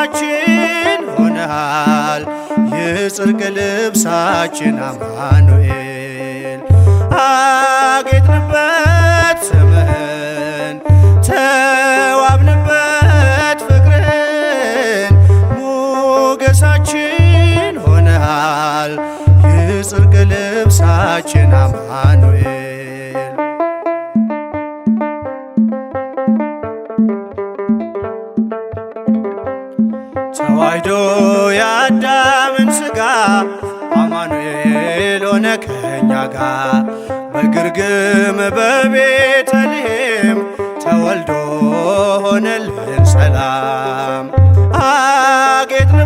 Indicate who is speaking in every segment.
Speaker 1: ሞገሳችን ሆነሃል የጽድቅ ልብሳችን አማኑኤል። አጌጥንበት ስምህን ተዋብንበት ፍቅርህን ሞገሳችን ሆነሃል የጽድቅ ልብሳችን አማኑኤል። ተዋህዶ የአዳምን ሥጋ አማኑኤል ሆነ ከኛ ጋር በግርግም በቤተልሔም ተወልዶ ሆነልን ሰላም። አጌጥንበት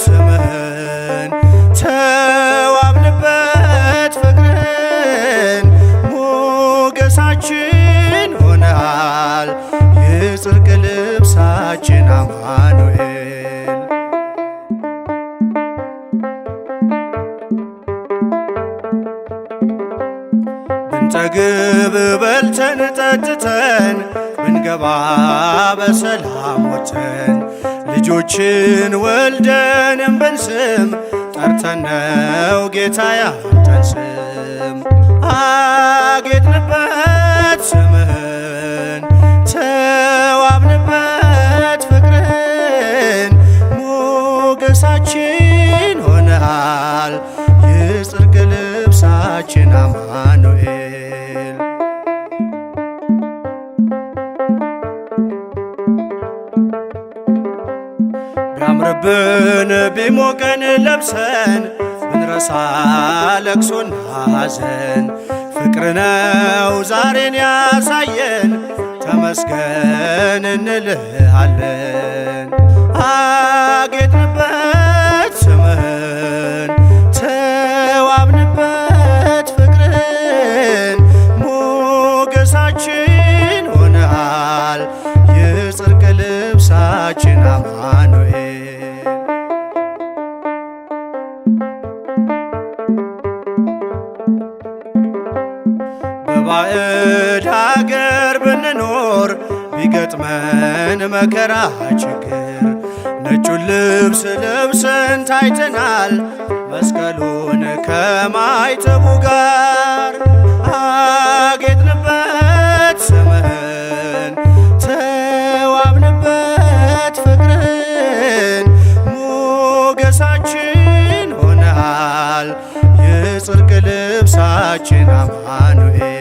Speaker 1: ስምህን ተዋብንበት ፍቅርህን ሞገሳችን ሆነሃል የጽድቅ ልብሳችን አማኑኤል። ብንጠግብ በልተን ጠጥተን ብንገባ በሰላም ወጥተን ልጆችን ወልደንም ብንስም ጠርተነው ጌታ ያንተን ስም። አጌጥንበት ስምህን ተዋብንበት ፍቅርህን ሞገሳችን ሆነሃል የጽድቅ ልብሳችን አማኑኤል። ቢያምርብን ቢሞቀን ለብሰን ብንረሳ ለቅሶና ሐዘን ፍቅር ነው ዛሬን ያሳየን ተመስገን እንልሃለን። አጌጥንበት ስምህን ተዋብንበት ፍቅርህን ሞገሳችን ሆነሃል የጽድቅ ልብሳችን አማኑኤል። በባዕድ አገር ብንኖር ቢገጥመን መከራ ችግር ነጩን ልብስ ለብሰን ታይተናል መስቀሉን ከማይተቡ ጋር። አጌጥንበት ስምህን ተዋብንበት ፍቅርህን ሞገሳችን ሆነሃል የጽድቅ ልብሳችን አማኑኤል።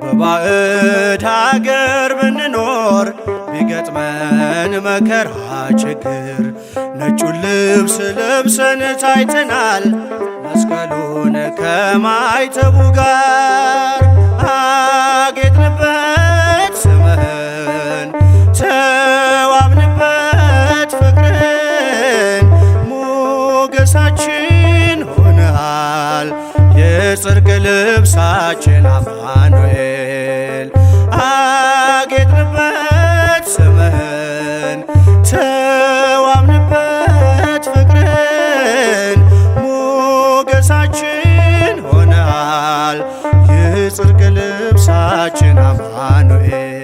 Speaker 1: በባዕድ አገር ብንኖር ቢገጥመን መከራ ችግር ነጩን ልብስ ለብሰን ታይተናል መስቀሉን ከማይተቡ ጋር። አጌጥንበት ስምህን ተዋብንበት ፍቅርህን ሞገሳችን ሆነሃል የጽድቅ ልብሳችን አማኑኤል። አጌጥንበት ስምህን ተዋብንበት ፍቅርህን ሞገሳችን ሆነሃል የጽድቅ ልብሳችን አማኑኤል።